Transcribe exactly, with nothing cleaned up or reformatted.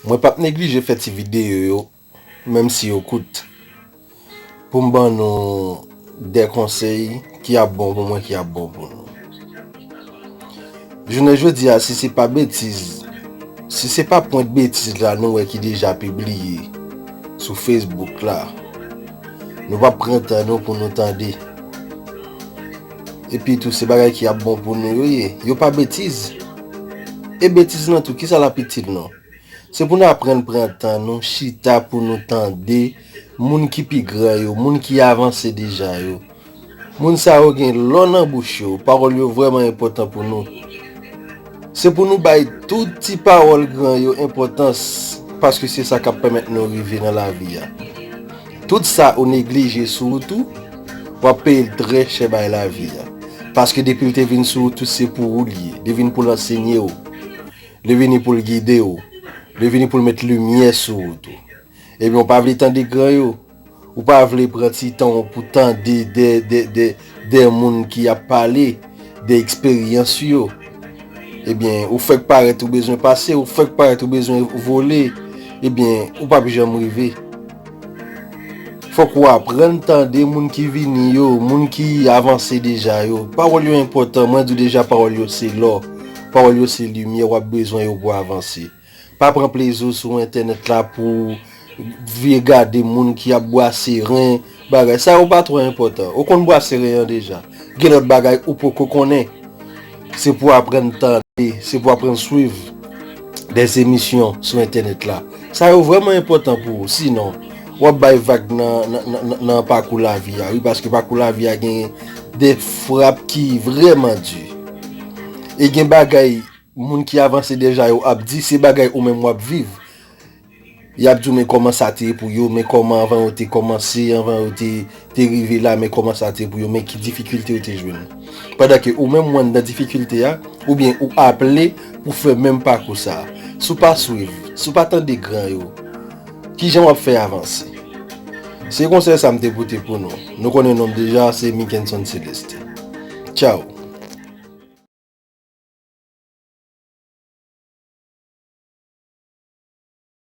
Mwen p ap neglije fè ti videyo yo, menm si yo kout, pou m ban nou de konsèy ki ap bon pou mwen, ki ap bon pou nou. Jounen jodi a, si se pa betiz, si se pa pwent betiz la nou wè ki deja pibliye sou Facebook la, nou p ap pran tan nou pou nou tande. Epi tou, se bagay ki ap bon pou nou yo ye. Yo pa betiz. E betiz lan tou, kisa l ap itil nou? Se pou nou aprann pran tan nou chita pou nou tande moun ki pi gran yo, moun ki avanse deja yo. Moun sa yo gen lò nan bouch yo, pawòl yo vrèman enpòtan pou nou. Se pou nou bay tout ti pawòl gran yo enpòtans, paske se sa k ap pèmèt nou rive nan lavi a. Tout sa ou neglije sou wout ou, w ap peye l trè chè bay lavi a. Paske depi l te vin sou wout ou, se pou ou l ye. Li vin pou l ansenye w. Li vini pou l gide w. Li vini pou l met limyè sou wout ou. Ebyen, ou pa vle tande gran yo. Ou pa vle pran ti tan w pou tande de, de, de, de moun ki ap pale de eksperyans yo. Ebyen, ou fèk parèt ou bezwen pase, ou fèk parèt ou bezwen vole. Ebyen, ou p ap janm rive. Fòk ou aprann tande moun ki vini yo, moun ki avanse deja yo. Pawòl yo enpòtan, mwen di w deja pawòl yo se lò. Pawòl yo se limyè, w ap bezwen yo pou avanse. Pa pran plezi w sou entènèt la pou vye gade moun ki ap bwase ren, bagay. Sa yo pa twò enpòtan. Ou konn bwase ren an deja. Gen lòt bagay ou poko konnen. Se pou aprann tande, se pou aprann swiv de emisyon sou entènèt la. Sa yo vrèman enpòtan pou ou. Sinon, w ap bay vag nan, nan, nan, nan pakou lavi a, wi, paske pakou lavi a gen de frap ki vrèman di. E gen bagay moun ki avanse deja yo ap di, se bagay ou menm w ap viv. Y ap di w, men kòman sa te ye pou yo, men kòman anvan yo te kòmanse, anvan yo te, te rive la, men kòman sa te ye pou yo, men ki difikilte yo te jwenn. Pandan ke ou menm ou anndan difikilte a, oubyen ou aple pou fè menm pakou sa a. Si w pa swiv, si w pa tande gran yo, kijan w ap fè avanse? Se konsèy sa m te pote pou nou. Nou konnen non m deja, se Mickenson Celestin. Tchaw!